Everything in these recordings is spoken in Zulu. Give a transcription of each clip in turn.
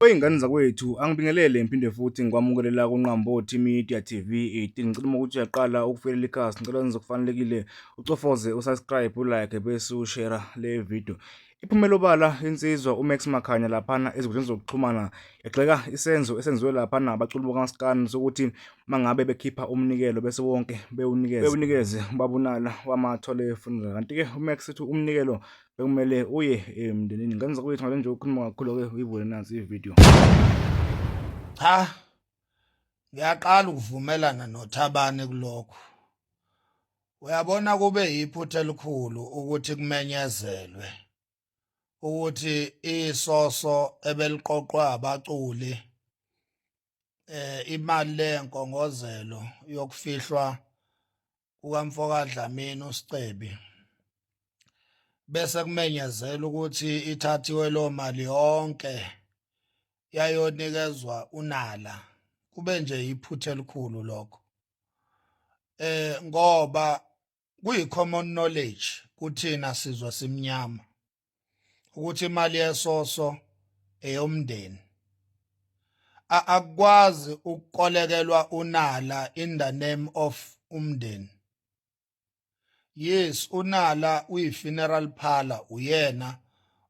Wey'ngane zakwethu, angibingelele ngiphinde futhi ngikwamukele la kuNqambothi Media TV 18. Ngicela uma ukuthi uyaqala ukufikela ikhasi, ngicela wenze okufanelekile, ucofoze usubscribe, ulike bese ushare le video. Iphumela obala insizwa uMax Makhanya laphana ezinkundleni zokuxhumana egxeka isenzo esenziwe laphana abaculi bakaMaskandi sokuthi mangabe bekhipha umnikelo bese wonke bewunikeze bewunikeze ubabunala wamathole funeral. Kanti-ke uMax uthi umnikelo bekumele uye emndenini. Ngane zakwethu ngale nje ukukhuluma kakhulu-ke uyibone nansi ividiyo. Cha, ngiyaqala ukuvumelana noThabane kulokhu. Uyabona kube yiphutha elikhulu ukuthi kumenyezelwe ukuthi isoso ebeliqoqwa abaculi imali lenkongozelo yokufihlwa kukamfoka Dlamini uSicebi bese kumenyezela ukuthi ithathiwe lo mali yonke yayonikezwa uNala. Kube nje iphutha elikhulu lokho ngoba kuyi common knowledge kuthina sizwe simnyama ukuthi imali yesoso eyomndeni. Akukwazi ukukolekelwa uNala in the name of umndeni. Yes, uNala uyi-funeral parlor, uyena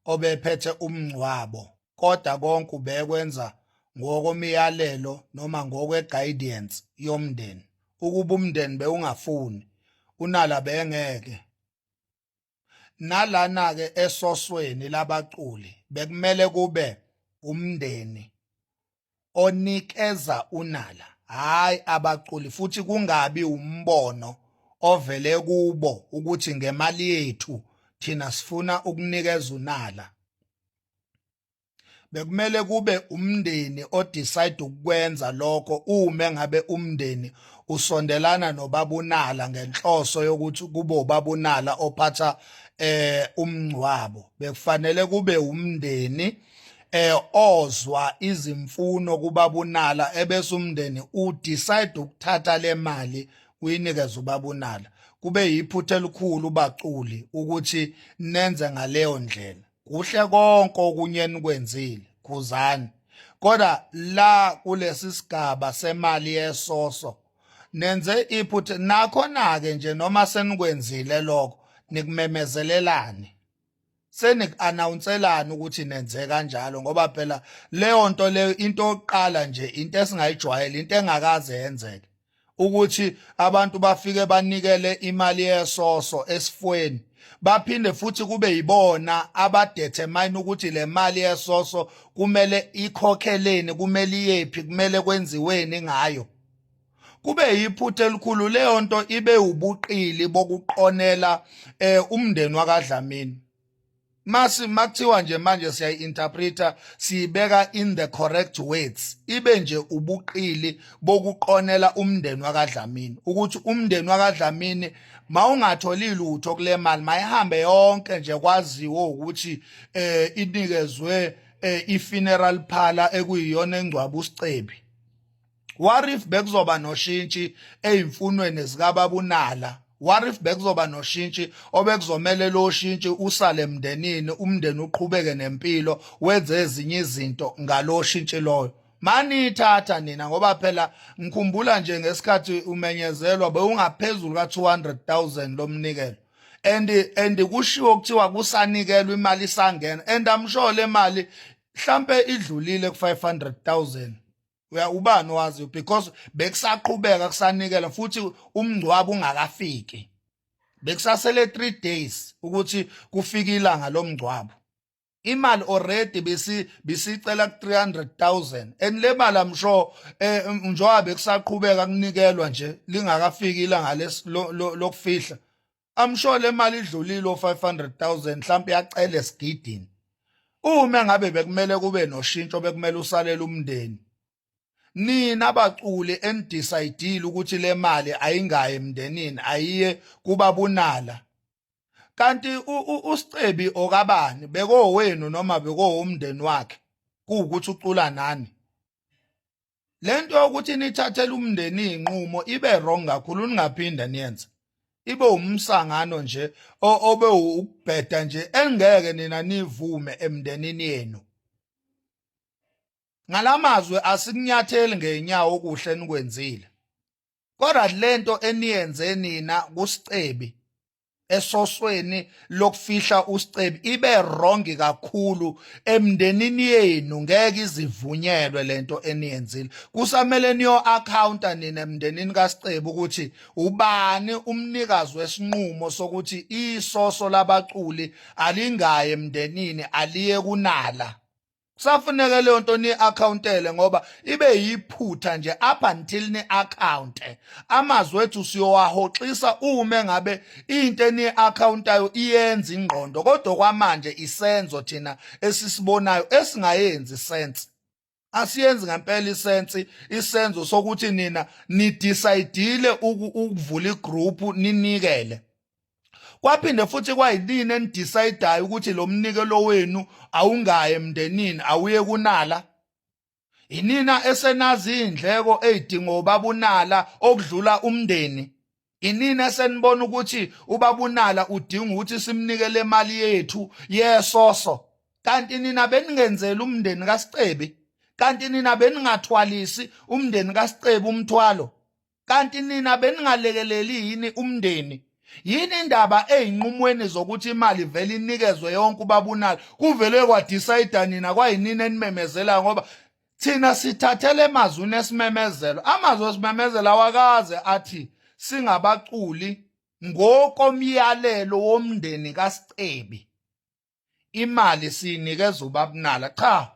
obephethe umngcwabo, kodwa konke ubekwenza ngokomyalelo noma ngokwe-guidance yomndeni. Ukuba umndeni bewungafuni, uNala bengeke. Nalana-ke esosweni labaculi bekumele kube umndeni onikeza uNala, hhayi abaculi, futhi kungabi umbono ovele kubo ukuthi ngemali yethu thina sifuna ukunikeza uNala. Bekumele kube umndeni odecide ukwenza lokho uma ngabe umndeni usondelana nobabunala ngenhloso yokuthi kube ubabunala ophatha umngcwabo. Bekufanele kube umndeni ozwa izimfuno kubabunala ebese umndeni udecide ukuthatha le mali uyinikeze ubabunala. Kube yiphutha elikhulu baculi ukuthi nenze ngaleyo ndlela. Kuhle konke okunye enikwenzile, khuzani, kodwa la kulesi sigaba semali yesoso nenze iphutha. Nakhona-ke nje noma senikwenzile lokho, nikumemezelelani, seniku-announcelani ukuthi nenze kanjalo? Ngoba phela leyo nto leyo into yokuqala nje, into esingayijwayele, into engakaze yenzeke ukuthi abantu bafike banikele imali yesoso esifweni, baphinde futhi kube yibona abadetermine ukuthi le mali yesoso kumele ikhokheleni, kumele iyephi, kumele kwenziweni ngayo. Kube yiphutha elikhulu leyo nto, ibe ubuqili bokuqonela umndeni wakaDlamini. Masi makuthiwa nje manje siyayi-interpreta, siyibeka in the correct words, ibe nje ubuqili bokuqonela umndeni wakaDlamini, ukuthi umndeni wakaDlamini mawungatholi lutho kule mali, mayihambe yonke nje, kwaziwe ukuthi inikezwe i-funeral parlor ekuyiyona engcwaba uSicebi. What if bekuzoba noshintshi eyimfunweni zikababunala? What if bekuzoba noshintshi obekuzomele lo shintshi usale emndenini, umndeni uqhubeke nempilo, wenze ezinye izinto ngalo shintshi loyo? Manithatha nina, ngoba phela ngikhumbula nje ngesikhathi umenyezelwa bewungaphezulu ka-200,000 lomnikelo, and kushiwo kuthiwa kusanikelwa, imali isangena, and I'm sure le mali mhlambe idlulile ku-500,000. Uya ubani wazi, because bekusaqhubeka kusanikela futhi umngcwabo ungakafiki, bekusasele 3 days ukuthi kufike ilanga lomngcwabo. Imali already besi bisicela ku 300,000, and le mali I'm sure njengoba bekusaqhubeka kunikelwa nje lingakafiki ilanga lokufihla, I'm sure le mali idlulile o 500,000, mhlawumbe yacela esigidini. Uma ngabe bekumele kube noshintsho bekumele usalele umndeni, nina abaculi enidecide ukuthi le mali ayingayi emndenini, ayiye kubabunala. Kanti uSicebi okabani? Bekowenu noma bekowumndeni wakhe? Kuwukuthi ucula nani? Lento yokuthi nithathele umndeni inqumo ibe wrong kakhulu, ningaphinda niyenze. Ibe umsangano nje obe ukubheda nje engeke nina nivume emndenini yenu. Ngalamazwi asikunyatheli ngenyawo okuhle enikwenzile. Kodwa lento eniyenze nina kuSicebi esosweni lokufihla uSicebi ibe wrong kakhulu emndenini yenu, ngeke izivunyelwe lento eniyenzile. Kusamele niyo accounta nina emndenini kaSicebi ukuthi ubani umnikazi wesinqumo sokuthi isoso labaculi alingayi emndenini, aliye kunala. Kusafuneka leyo nto ni-accountele ngoba ibe yiphutha nje up until ni-accounte. Amazwi ethu siyowahoxisa uma ngabe into eni-accountayo iyenza ingqondo, kodwa kwamanje isenzo thina esisibonayo esingayenzi sense. Asiyenzi ngempela isense isenzo sokuthi nina nidecide ukuvula igroup ninikele. Kwaphinde futhi kwayinini enidecidayo ukuthi lo mnikelo wenu awungayi emndenini, awuye kunala. Inina esenazi indleko ezidingo ubabunala okudlula umndeni. Inina esenibona ukuthi ubabunala udinga ukuthi simnikele imali yethu yesoso. Kanti nina beningenzeli umndeni kaSicebi? Kanti nina beningathwalisi umndeni kaSicebi umthwalo? Kanti nina beningalekeleli yini umndeni? Yini indaba eyinqumweni zokuthi imali vele inikezwe yonke ubabunala? Kuvele kwadecide nina, kwayinini enimemezela, ngoba thina sithathele emazwini esimemezelo. Amazwi esimemezelo awakaze athi singabaculi ngokomyalelo womndeni kaSicebi imali siyinikeza ubabunala. Cha,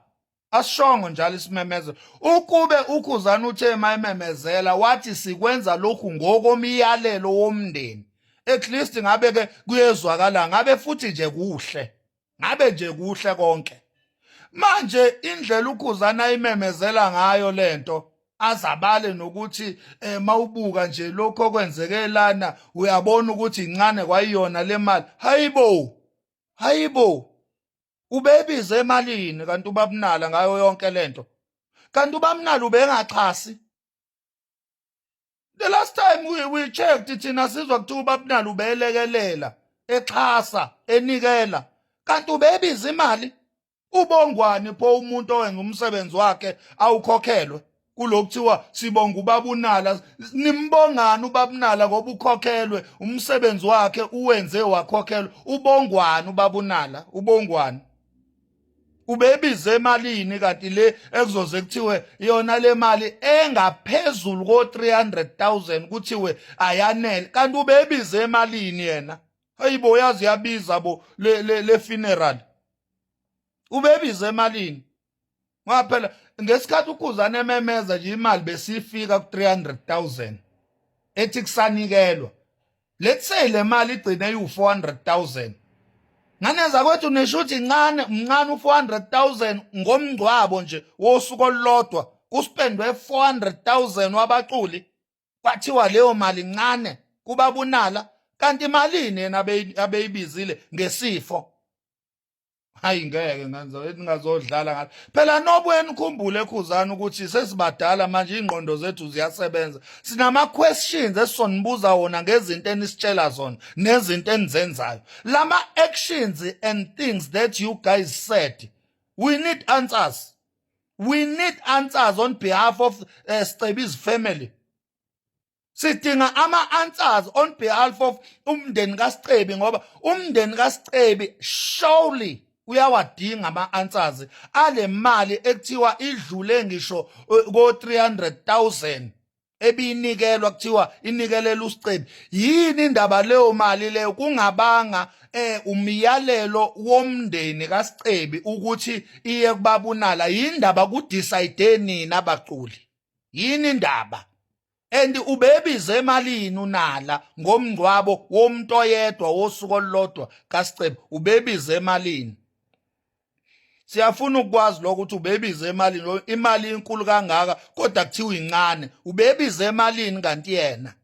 asishongo njalo isimemezelo. Ukube uKhuzani uthe mayememezela wathi sikwenza lokhu ngokomyalelo womndeni, at least ngabe ke kuyezwakala, ngabe futhi nje kuhle, ngabe nje kuhle konke. Manje indlela uKhuzani ayimemezela ngayo lento, azabale nokuthi mawubuka nje lokho okwenzeke lana uyabona ukuthi incane kwayiyona le mali. Hayibo, hayibo, ubebize emalini kanti ubabunala ngayo yonke lento? Kanti ubabunala ubengaxhasi? The last time we checked thina sizwa kuthiwa ubabunala ubelekelela, exhasa, enikela. Kanti ubebiza imali? Ubongwani pho umuntu owenza umsebenzi wakhe awukhokhelwe? Kulokuthiwa sibonga ubabunala, nimbongani ubabunala ngoba ukhokhelwe umsebenzi wakhe, uwenze wakhokhelwa? Ubongwani ubabunala? Ubongwani? Ubebize emalini kanti le ekuzoze kuthiwe yona le mali engaphezulu ko 300,000 kuthiwe ayanele? Kanti ubebize emalini yena? Hayibo, yazi yabiza bo le funeral. Ubebize emalini? Ngoba phela ngesikhathi uKhuzane ememeza nje imali besifika ku 300,000 ethi kusanikelwa. Let's say le mali igcine iwu 400,000. Nganeza kwethu nisho ukuthi incane, mncane u400,000 ngomngcwabo nje wosuku olulodwa, kuspendwe 400,000 wabaculi, kwathiwa leyo mali incane kubabunala. Kanti imalini yena abeyibizile ngesifo? Hayi, ngeke ngenza ningazodlala ngathi phela. Nobuye nikhumbule Khuzani ukuthi sesibadala manje, ingqondo zethu ziyasebenza. Sinama questions esizonibuza wona ngezinto enisitshela zona nezinto enizenzayo, lama actions and things that you guys said. We need answers, we need answers on behalf of Scebi's family. Sidinga ama-answers on behalf of umndeni kaSicebi, ngoba umndeni kaSicebi surely uyawadinga ama-answers ale mali ekuthiwa idlule ngisho ko 300,000 ebinikelwa, kuthiwa inikelela uSicebi. Yini indaba leyo mali leyo kungabanga umyalelo womndeni kaSicebi ukuthi iye kubabunala? Yindaba kudecide nina abaculi? Yini indaba? And ubebize emalini unala ngomngcwabo womuntu oyedwa wosuku olulodwa kaSicebi? Ubebize emalini? Siyafuna ukwazi lokho ukuthi ubebize emalini. Imali inkulu kangaka kodwa kuthiwa incane, ubebize emalini kanti yena?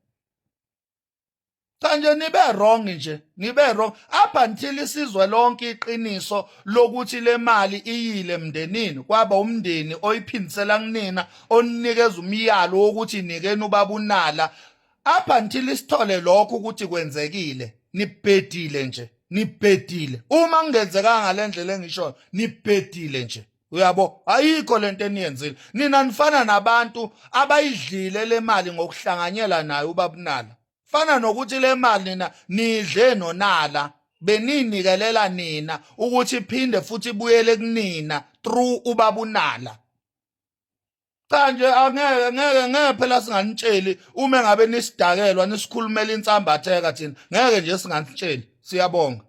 Cha nje, nibe wrong nje, nibe wrong up until isizwe lonke iqiniso lokuthi le mali iyile emndenini, kwaba umndeni oyiphindisela kunina, onikeza umyalo wokuthi nikeni ubaba unala. Up until isithole lokho ukuthi kwenzekile, nibhedile nje, nibhedile. Uma kungenzekanga ngalendlela engishoyo, nibhedile nje. Uyabo, ayikho lento eniyenzile. Nina nifana nabantu abayidlile le mali ngokuhlanganyela naye ubabunala. Fana nokuthi le mali nina nidle nonala beninikelela nina ukuthi iphinde futhi ibuyele kunina through ubabunala. Cha nje angeke ngeke ngeke phela singanitsheli uma ngabe nisidakelwa nisikhulumela insambatheka thina ngeke nje singanitsheli. Siyabonga.